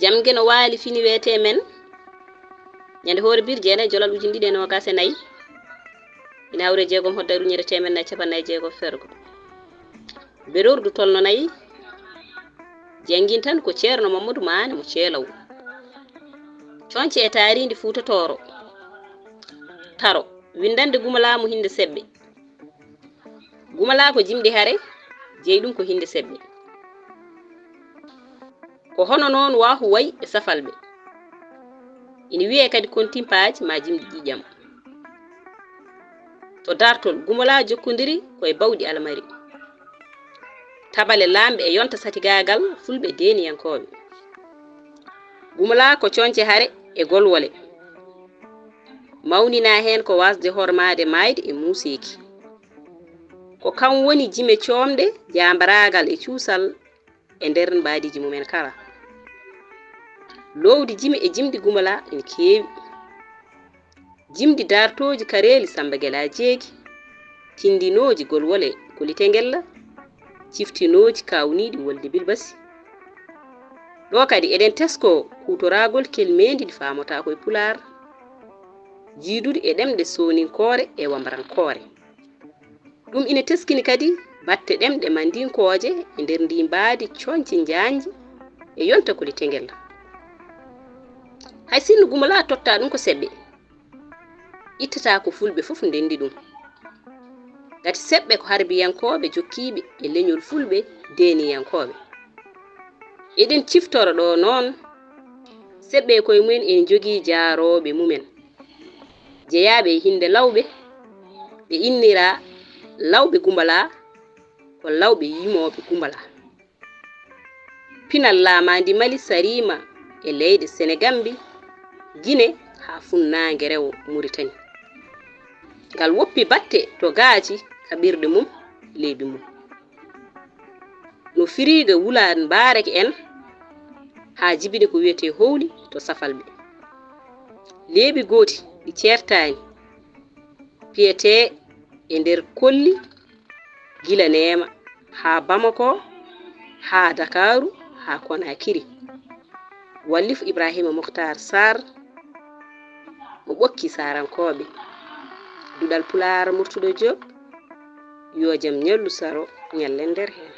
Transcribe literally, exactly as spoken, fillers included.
Jamge no waali fini weetee men. Ñande hoore bir jeenay jolal ujine ɗiɗi e noogaas e nayi. Ina hawre jeegom hodda ruñere teemen nayi capanɗe nayi jeego fergo. Berordu tolno nayi. Jangin tan ko Ceerno Mammadu Maane mo Ceelaw. Coñce e taariindi Fuuta Tooro. Taro, winndannde Gumalaa mo hinnde seɓɓe. Gumalaa ko jimɗi hare, jeyi ɗum ko hinnde seɓɓe. Ko hono noon waahu wayi e safalɓe. Ina wiyee kadi kontimpaaji maa jimɗi ƴiƴam. To dartol, Gumalaa jokkondiri ko e bawɗi almari. Tabale laamɓe e yonta satigaagal fulɓe deeniyankooɓe. Gumalaa ko coñce hare e golwole. Mawninaa heen ko waasde hormaade maayde e muuseeki. Ko kam woni jime coomɗe jaambaraagal e cuusal e nder mbaadiiji mumen kala. Loowdi jime e jimɗi Gumalaa ina keewi. Jimɗi daartooji kareeli Sammba Gelaa Jeegi, tinndinooji golwole Koli Tengella, ciftinooji kaawniiɗi wolde Bilbasi. Ɗo kadi eɗen teskoo kuutoraagol kelmeendi ndi faamotaako e Pulaar, jiiduɗi e ɗemɗe sooninkoore e wambarankoore. Ɗum ina teskini kadi batte ɗemɗe mandinkooje e nder ndii mbaadi coñce njaanji e yonta Koli Tengella. Hay sinno Gumalaa tottaa ɗum ko seɓɓe, ittataa ko fulɓe fof ndenndi ɗum. Ngati seɓɓe ko harbiyankooɓe jokkiiɓe e leñol fulɓe deeniyankooɓe. Eɗen ciftora ɗo noon, seɓɓe koye mumen ene njogii jaarooɓe mumen, jeyaaɓe e hinnde lawɓe, ɓe inniraa Lawɓe Gumalaa, ko lawɓe yimooɓe Gumalaa. Pinal laamaandi Mali sariima e leyɗe Senegambi, Gine haa funnaange rewo Muritani. Ngal woppi batte to gaaci kaɓirɗe mum, leeɓi mum. No firiiga wulaani mbaaraki en haa jibine ko wiyetee howli to safalɓe. Leeɓi gooti ɗi ceertaani piyetee e nder kolli gila Neema haa Bamako, haa Dakaaru, haa Konaakiri. Wallifu Ibraahiima Moktaar Saar mo ɓokki Saarankooɓe. Duɗal Pulaar Murtuɗo Joob, yo jam ñallu saro ñallen nder heen.